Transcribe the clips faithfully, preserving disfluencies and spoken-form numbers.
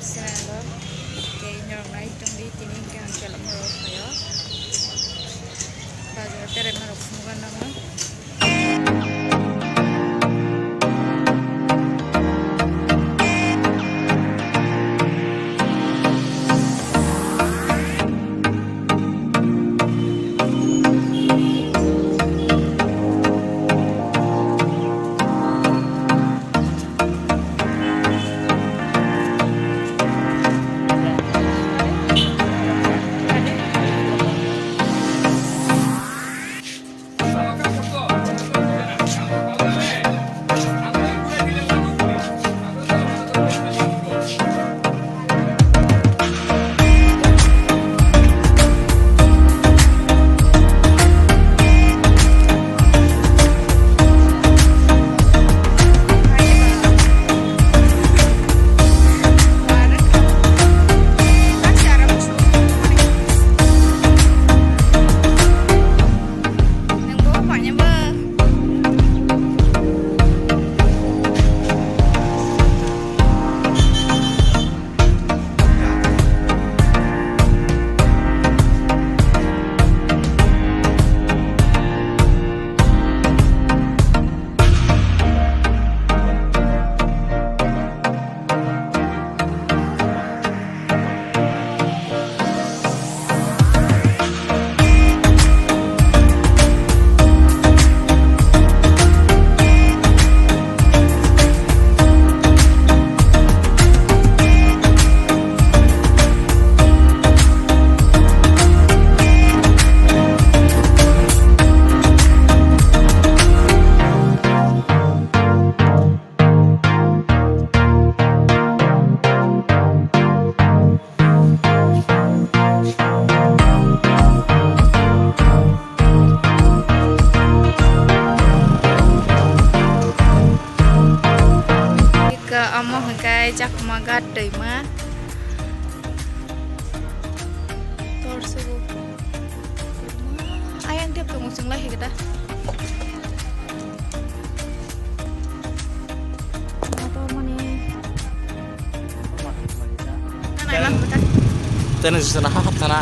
Swnamjak tei norok nai tongdi, tini hwnkhe ang Kelamrok phaio. Bazar berai norok phunukna nango. Ika amo hwnkhe Chakma Ghat twima. Tor sugo. Ayang tep tongo chwng lai hwnkhe da. Motor mani. Tene sisana ha haptana.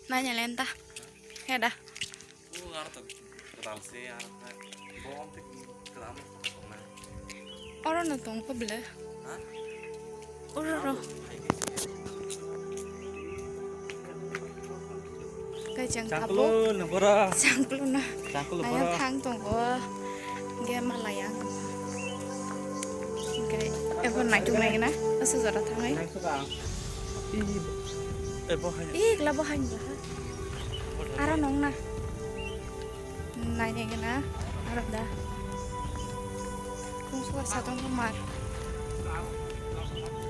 Nanya lenta. Heda. Oro no tong ko bele. Oro ro. Kai chang tabo. Changkulu no bora. Changkulu na. Changkulu bora. Ayang thang tongo. Ge malaya. Ge ebo naituk nai na. Asa jora thangai. Ih, ebo hai. Ih, gla bo hai ba. Aro nong na. Nainai gana aro da. Kung suka satong ko mar.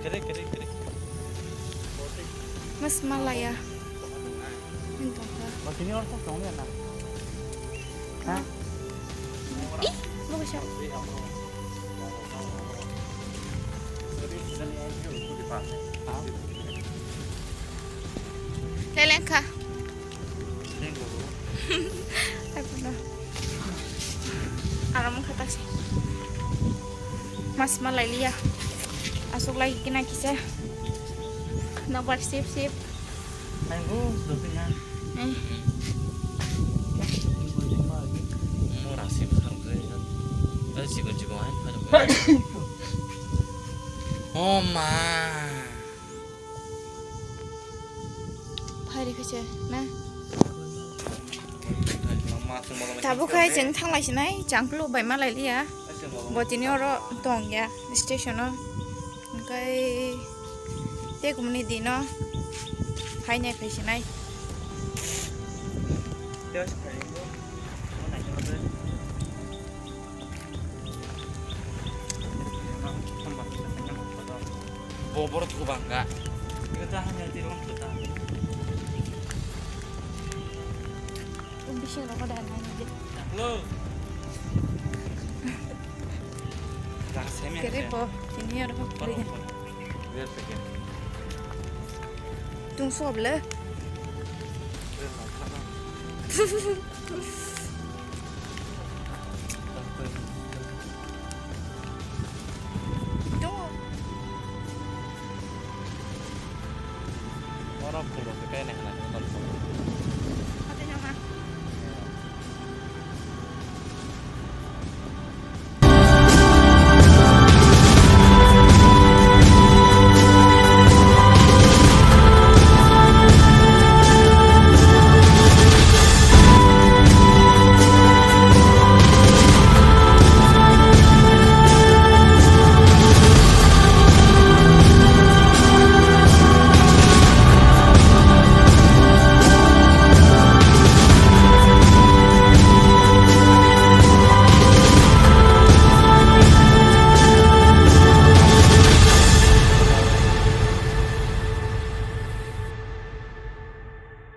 Kere, kere, kere. Mas malaya. Minta ka. Mas ini orang kok tong ya na? Hah? Ih, lo siya. Hah? Leleng ka. Leleng ko. Apa na? Aram khatak se. Mas malai liya. Asuk lai kina kisa. Nabar sip sip. Nanggo, dopina. Eh. Mora sip kharang khe. Tei chikon chikon hai phano. Oh ma. Phai rikhe se na. Tabuk khai chwng thanglai sinai, changklu bai malai liya. Bo tini oro tong ya station o. Hwnkhe tei kumuni dino phainai phai sinai. Bo borok thubang kha. Bising rok da nai nai. Hello. Kere po, tini aro. Tung sob le.